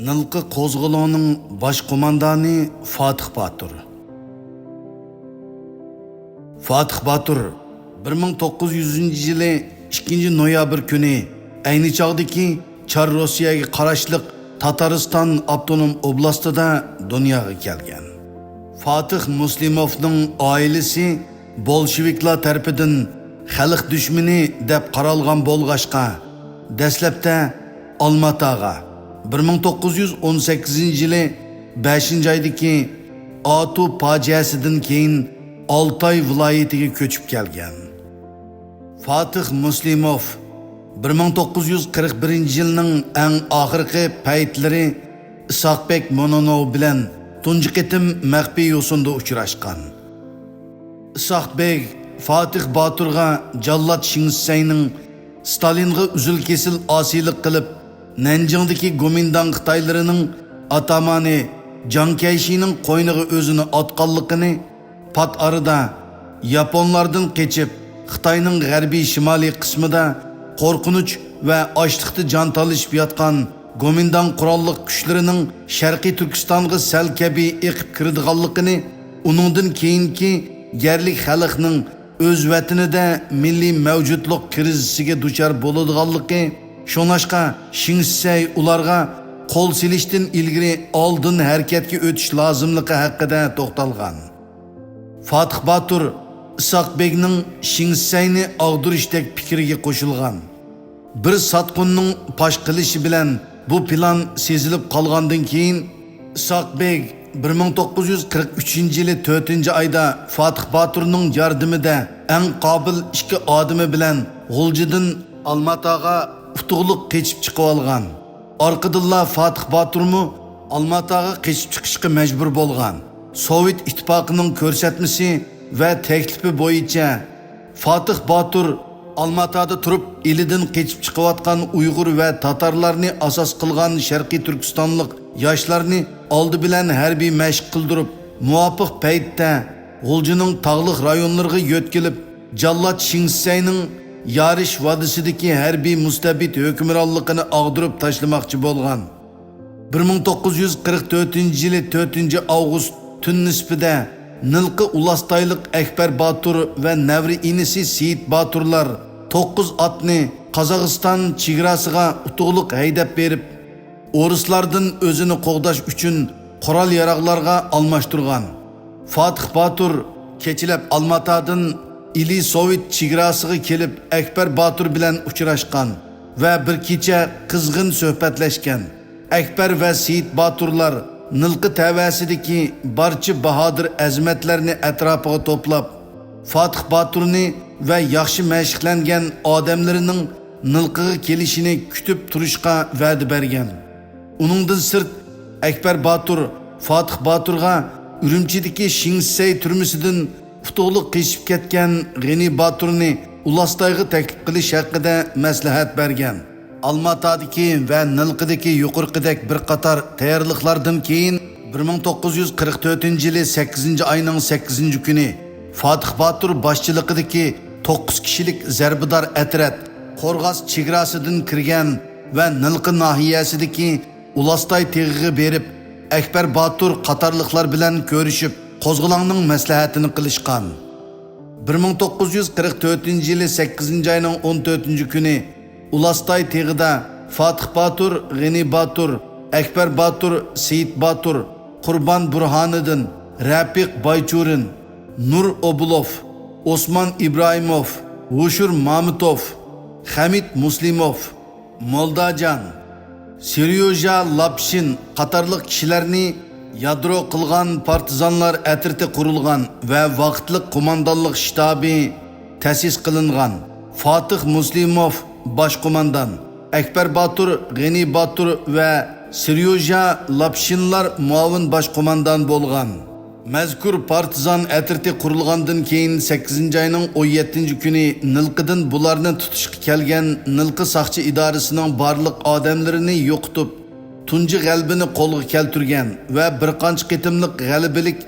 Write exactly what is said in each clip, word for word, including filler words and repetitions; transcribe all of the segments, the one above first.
نىلقا قوزغىلىڭىنىڭ باش قوماندانى فاتىھ باتۇر. فاتىھ باتۇر بىر مىڭ توققۇز يۈزىنچى يىلى ئىككىنچى نويابىر كۈنى ئەينى چاغدىكى چار روسىيەگە قاراشلىق تاتارىستان ئاپتونوم ئوبلاستىدا دۇنياغا كەلگەن. فاتىھ مۇسلىموفنىڭ ئائىلىسى بولشېۋىكلار تەرىپىدىن خەلق دۈشمىنى دەپ قارالغان بولغاچقا، دەسلەپتە ئالماتاغا، بىر مىڭ توققۇز يۈز ئون سەككىزىنچى يىلى بەشىنچى ئايدىكى ئاتۇ پاجىئەسىدىن كېيىن ئالتاي ۋىلايىتىگە كۆچۈپ كەلگەن. فاتىھ مۇسلىموف بىر مىڭ توققۇز يۈز قىرىق بىرىنچى يىلنىڭ ئەڭ ئاخىرقى پەيتلىرى ئىسھاقبېك مونونوۋ بىلەن تۇنجى قېتىم مەخپىي يوسۇندا ئۇچراشقان. ئىسھاقبېگ فاتىھ باتۇرغا جاللات شىڭسىسەينىڭ ستالىنغا ئۈزۈل-كېسىل ئاسىيلىق قىلىپ، نەنجىڭدىكى گومىنداڭ خىتايلىرىنىڭ ئاتامانى جاڭ كەيشىنىڭ قوينىغا ئۆزىنى ئاتقانلىقىنى، پات ئارىدا ياپونلاردىن قېچىپ، خىتاينىڭ غەربىي شىمالىي قىسمىدا قورقۇنچ ۋە ئاچلىقتا جان تالىشىپ ياتقان گومىنداڭ قوراللىق كۈچلىرىنىڭ شەرقىي تۈركىستانغا سەل كەبى ئېقىپ كىرىدىغانلىقىنى، ئۇنىڭدىن كېيىنكى يەرلىك خەلقنىڭ ئۆز ۋەتىنىدە مىللىي مەۋجۇتلۇق كىرىزىسىگە دۇچار بولىدىغانلىقى، شۇڭلاشقا شىڭسىسەي ئۇلارغا قول سېلىشتىن ئىلگىرى ئالدىن ھەرىكەتكە ئۆتۈش لازىملىقى ھەققىدە توختالغان. فاتىھ باتۇر ئىسھاق بېگنىڭ شىڭسىسەينى ئاغدۇرۇشتەك پىكرىگە قوشۇلغان. بىر ساتقۇننىڭ پاش قىلىشى بىلەن بۇ پىلان سېزىلىپ قالغاندىن كېيىن، ئىسھاق بېگ بىر مىڭ توققۇز يۈز قىرىق ئۈچىنچى يىلى تۆتىنچى ئايدا فاتىھ باتۇرنىڭ ياردىمىدە ئەڭ قابىل ئىككى ئادىمى بىلەن غۇلجىدىن ئالماتاغا ئۇتۇقلۇق قېچىپ چىقىۋالغان. ئارقىدىنلا فاتىھ باتۇرمۇ ئالماتاغا قېچىپ چىقىشقا مەجبۇر بولغان. سوۋېت ئىتتىپاقىنىڭ كۆرسەتمىسى ۋە تەكلىپى بويىچە، فاتىھ باتۇر ئالماتادا تۇرۇپ، ئىلىدىن قېچىپ چىقىۋاتقان ئۇيغۇر ۋە تاتارلارنى ئاساس قىلغان شەرقىي تۈركىستانلىق ياشلارنى ئالدى بىلەن ھەربىي مەشىق قىلدۇرۇپ، مۇۋاپىق پەيتتە غۇلجىنىڭ تاغلىق رايونلىرىغا يۆتكىلىپ، جاللات شىڭسىسەينىڭ يارىش ۋادىسىدىكى ھەربىي مۇستەبىت ھۆكۈمرانلىقىنى ئاغدۇرۇپ تاشلىماقچى بولغان. بىر مىڭ توققۇز يۈز قىرىق تۆتىنچى يىلى تۆتىنچى ئاۋغۇست تۈن نىسپىدە نىلقا ئۇلاستايلىق ئەكبەر باتۇر ۋە نەۋرە ئىنىسى سېيىت باتۇرلار توققۇز ئاتنى قازاقىستان چېگراسىغا ئۇتۇقلۇق ھەيدەپ بېرىپ، ئورۇسلاردىن ئۆزىنى قوغداش ئۈچۈن قورال-ياراغلارغا ئالماشتۇرغان. فاتىھ باتۇر كېچىلەپ ئالماتادىن ئىلى سوۋېت چېگراسىغا كېلىپ، ئەكبەر باتۇر بىلەن ئۇچراشقان ۋە بىر كېچە قىزغىن سۆھبەتلەشكەن. ئەكبەر ۋە سېيىت باتۇرلار نىلقا تەۋەسىدىكى بارچە باھادىر ئەزىمەتلەرنى ئەتراپىغا توپلاپ، فاتىھ باتۇرنى ۋە ياخشى مەشىقلەنگەن ئادەملىرىنىڭ نىلقىغا كېلىشىنى كۈتۈپ تۇرۇشقا ۋەدە بەرگەن. ئۇنىڭدىن سىرت، ئەكبەر باتۇر فاتىھ باتۇرغا ئۈرۈمچىدىكى شىڭسىسەي تۈرمىسىدىن ئۇتۇقلۇق قېچىپ كەتكەن غېنى باتۇرنى ئۇلاستايغا تەكلىپ قىلىش ھەققىدە مەسلىھەت بەرگەن. ئالماتادىكى ۋە نىلقىدىكى يۇقىرىقىدەك بىر قاتار تەييارلىقلاردىن كېيىن، بىر مىڭ توققۇز يۈز قىرىق تۆتىنچى يىلى سەككىزىنچى ئاينىڭ سەككىزىنچى كۈنى فاتىھ باتۇر باشچىلىقىدىكى توققۇز كىشىلىك زەربىدار ئەترەت قورغاس چېگراسىدىن كىرگەن ۋە نىلقا ناھىيەسىدىكى ئۇلاستاي تېغىغا بېرىپ، ئەكبەر باتۇر قاتارلىقلار بىلەن كۆرۈشۈپ، قوزغىلاڭنىڭ مەسلىھەتىنى قىلىشقان. بىر مىڭ توققۇز يۈز قىرىق تۆتىنچى يىلى سەككىزىنچى ئاينىڭ ئون تۆتىنچى كۈنى ئۇلاستاي تېغىدا فاتىھ باتۇر، غېنى باتۇر، ئەكبەر باتۇر، سېيىت باتۇر، قۇربان بۇرھانىدىن، رەپىق بايچۇرىن، نۇر ئوبۇلوف، ئوسمان ئىبراھىموف، ھوشۇر مامۇتوف، خەمىت مۇسلىموف، مولداجان، سېريوژا لاپشىن قاتارلىق كىشىلەرنى يادرو قىلغان پارتىزانلار ئەترىتى قۇرۇلغان ۋە ۋاقىتلىق قوماندانلىق شتابى تەسىس قىلىنغان. فاتىھ مۇسلىموف باش قوماندان، ئەكبەر باتۇر، غېنى باتۇر ۋە سېريوژا لاپشىنلار مۇئاۋىن باش قوماندان بولغان. مەزكۇر پارتىزان ئەترىتى قۇرۇلغاندىن كېيىن، سەككىزىنچى ئاينىڭ ئون يەتتىنچى كۈنى نىلقىدىن بۇلارنى تۇتۇشقا كەلگەن نىلقا ساقچى ئىدارىسىنىڭ بارلىق ئادەملىرىنى يوقىتىپ، تۇنجى غەلىبىنى قولغا كەلتۈرگەن ۋە بىر قانچە قېتىملىق غەلىبىلىك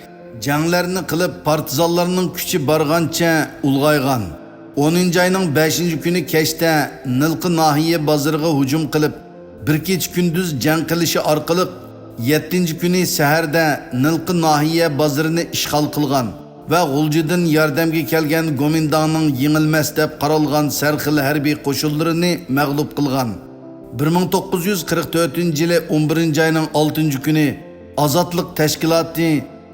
جەڭلەرنى قىلىپ، پارتىزانلارنىڭ كۈچى بارغانچە ئۇلغايغان. ئونىنچى ئاينىڭ بەشىنچى كۈنى كەچتە نىلقا ناھىيە بازىرىغا ھۇجۇم قىلىپ، بىر كېچە كۈندۈز جەڭ قىلىشى ئارقىلىق، يەتتىنچى كۈنى سەھەردە نىلقا ناھىيە بازىرىنى ئىشغال قىلغان ۋە غۇلجىدىن ياردەمگە كەلگەن گومىنداڭنىڭ يېڭىلمەس دەپ قارالغان سەرخىل ھەربىي قوشۇنلىرىنى مەغلۇپ قىلغان. بىر مىڭ توققۇز يۈز قىرىق تۆتىنچى يىلى ئون بىرىنچى ئاينىڭ ئالتىنچى كۈنى ئازادلىق تەشكىلاتى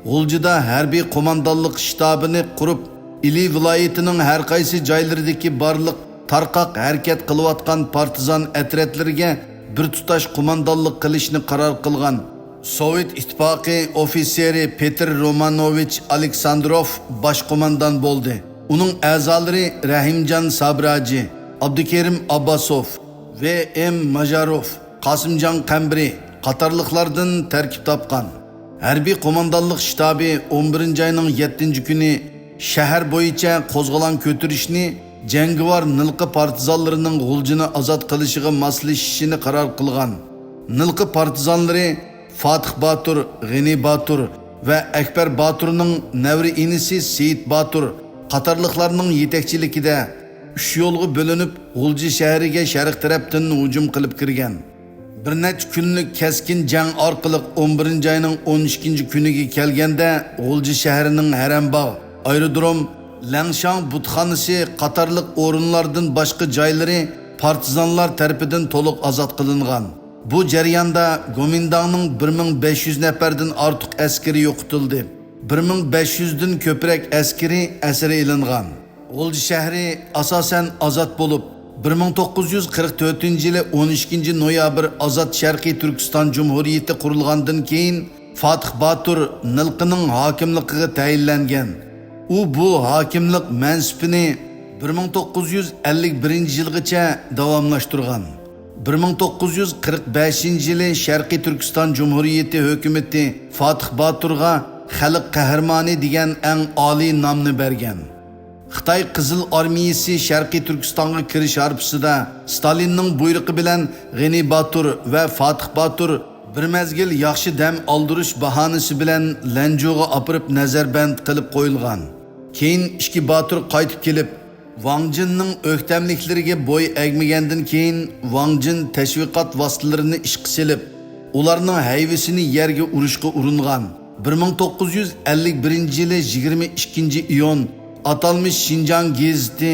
غۇلجىدا ھەربىي قوماندانلىق شتابىنى قۇرۇپ، ئىلى ۋىلايىتىنىڭ ھەر قايسى جايلىرىدىكى بارلىق تارقاق ھەرىكەت قىلىۋاتقان پارتىزان ئەترەتلىرىگە بىر تۇتاش قوماندانلىق قىلىشنى قارار قىلغان. سوۋېت ئىتتىپاقى ئوفىتسېرى پېتىر رومانوۋىچ ئالېكساندروف باش قوماندان بولدى. ئۇنىڭ ئەزالىرى رەھىمجان سابراجى، ئابدۇكېرىم ئابباسوف، ۋ ئېم ماژاروف، قاسىمجان قەمبىرى قاتارلىقلاردىن تەركىب تاپقان. ھەربىي قوماندانلىق شتابى ئون بىرىنچى ئاينىڭ يەتتىنچى كۈنى شەھەر بويىچە قوزغىلاڭ كۆتۈرۈشنى، جەڭگىۋار نىلقا پارتىزانلىرىنىڭ غۇلجىنى ئازاد قىلىشىغا ماسلىشىشىنى قارار قىلغان. نىلقا پارتىزانلىرى فاتىھ باتۇر، غېنى باتۇر ۋە ئەكبەر باتۇرنىڭ نەۋرە ئىنىسى سېيىت باتۇر قاتارلىقلارنىڭ يېتەكچىلىكىدە ئۈچ يولغا بۆلۈنۈپ، غۇلجا شەھىرىگە شەرق تەرەپتىن ھۇجۇم قىلىپ كىرگەن. بىر نەچچە كۈنلۈك كەسكىن جەڭ ئارقىلىق ئون بىرىنچى ئاينىڭ ئون ئىككىنچى كۈنىگە كەلگەندە، غۇلجا شەھىرىنىڭ ھەرەمباغ، ئايرودروم، لەڭشاڭ بۇتخانىسى قاتارلىق ئورۇنلاردىن باشقا جايلىرى پارتىزانلار تەرىپىدىن تولۇق ئازاد قىلىنغان. بۇ جەرياندا گومىنداڭنىڭ بىر مىڭ بەش يۈز نەپەردىن ئارتۇق ئەسكىرى يوقىتىلدى. بىر مىڭ بەش يۈزدىن كۆپرەك ئەسكىرى ئەسىر ئېلىنغان. غۇلجا شەھىرى ئاساسەن ئازاد بولۇپ، بىر مىڭ توققۇز يۈز قىرىق تۆتىنچى يىلى ئون ئىككىنچى نويابىر ئازاد شەرقىي تۈركىستان جۇمھۇرىيىتى قۇرۇلغاندىن كېيىن، فاتىھ باتۇر نىلقىنىڭ ھاكىملىقىغا تەيىنلەنگەن. ئۇ بۇ ھاكىملىق مەنسىپىنى بىر مىڭ توققۇز يۈز ئەللىك بىرىنچى يىلغىچە داۋاملاشتۇرغان. بىر مىڭ توققۇز يۈز قىرىق بەشىنچى يىلى شەرقىي تۈركىستان جۇمھۇرىيىتى ھۆكۈمىتى فاتىھ باتۇرغا خەلق قەھرىمانى دېگەن ئەڭ ئالىي نامنى بەرگەن. خىتاي قىزىل ئارمىيىسى شەرقىي تۈركىستانغا كىرىش ھارپىسىدا، ستالىننىڭ بۇيرۇقى بىلەن غېنى باتۇر ۋە فاتىھ باتۇر بىر مەزگىل ياخشى دەم ئالدۇرۇش باھانىسى بىلەن لەنجۇغا ئاپىرىپ نەزەربەند قىلىپ قويۇلغان. كېيىن ئىككى باتۇر قايتىپ كېلىپ، ۋاڭ جىننىڭ ئۆكتەملىكلىرىگە بوي ئەگمىگەندىن كېيىن، ۋاڭ جىن تەشۋىقات ۋاسىتىلىرىنى ئىشقا سېلىپ، ئۇلارنىڭ ھەيۋىسىنى يەرگە ئۇرۇشقا ئۇرۇنغان. بىر مىڭ توققۇز يۈز ئەللىك بىرىنچى يىلى يىگىرمە ئىككىنچى ئىيۇن ئاتالمىش شىنجاڭ گېزىتى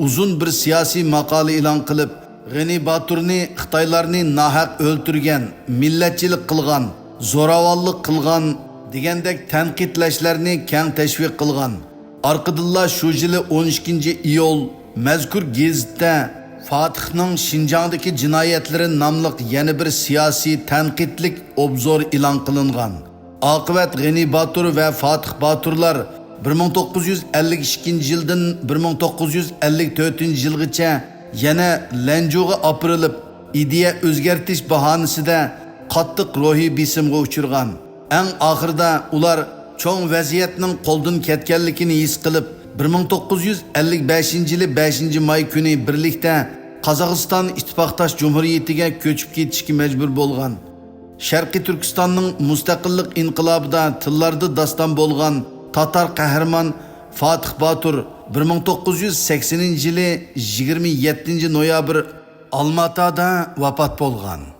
ئۇزۇن بىر سىياسىي ماقالە ئېلان قىلىپ، غېنى باتۇرنى خىتايلارنى ناھەق ئۆلتۈرگەن، مىللەتچىلىك قىلغان، زوراۋانلىق قىلغان دېگەندەك تەنقىدلەشلەرنى كەڭ تەشۋىق قىلغان. ئارقىدىنلا شۇ يىلى ئون ئىككىنچى ئىيۇل مەزكۇر گېزىتتە فاتىھنىڭ شىنجاڭدىكى جىنايەتلىرى ناملىق يەنە بىر سىياسىي تەنقىدلىك ئوبزور ئېلان قىلىنغان. ئاقىۋەت غېنى باتۇر ۋە فاتىھ باتۇرلار بىر مىڭ توققۇز يۈز ئەللىك ئىككىنچى يىلدىن بىر مىڭ توققۇز يۈز ئەللىك تۆتىنچى يىلغىچە يەنە لەنجۇغا ئاپىرىلىپ، ئىدىيە ئۆزگەرتىش باھانىسىدە قاتتىق روھىي بېسىمغا ئۇچرىغان. ئەڭ ئاخىرىدا ئۇلار چوڭ ۋەزىيەتنىڭ قولدىن كەتكەنلىكىنى ھېس قىلىپ، بىر مىڭ توققۇز يۈز ئەللىك بەشىنچى يىلى بەشىنچى ماي كۈنى بىرلىكتە قازاقىستان ئىتتىپاقداش جۇمھۇرىيىتىگە كۆچۈپ كېتىشكە مەجبۇر بولغان. شەرقىي تۈركىستاننىڭ مۇستەقىللىق ئىنقىلابىدا تىللاردا داستان بولغان تاتار قەھرىمان فاتىھ باتۇر بىر مىڭ توققۇز يۈز سەكسىنىنچى يىلى يىگىرمە يەتتىنچى نويابىر ئالماتادا ۋاپات بولغان.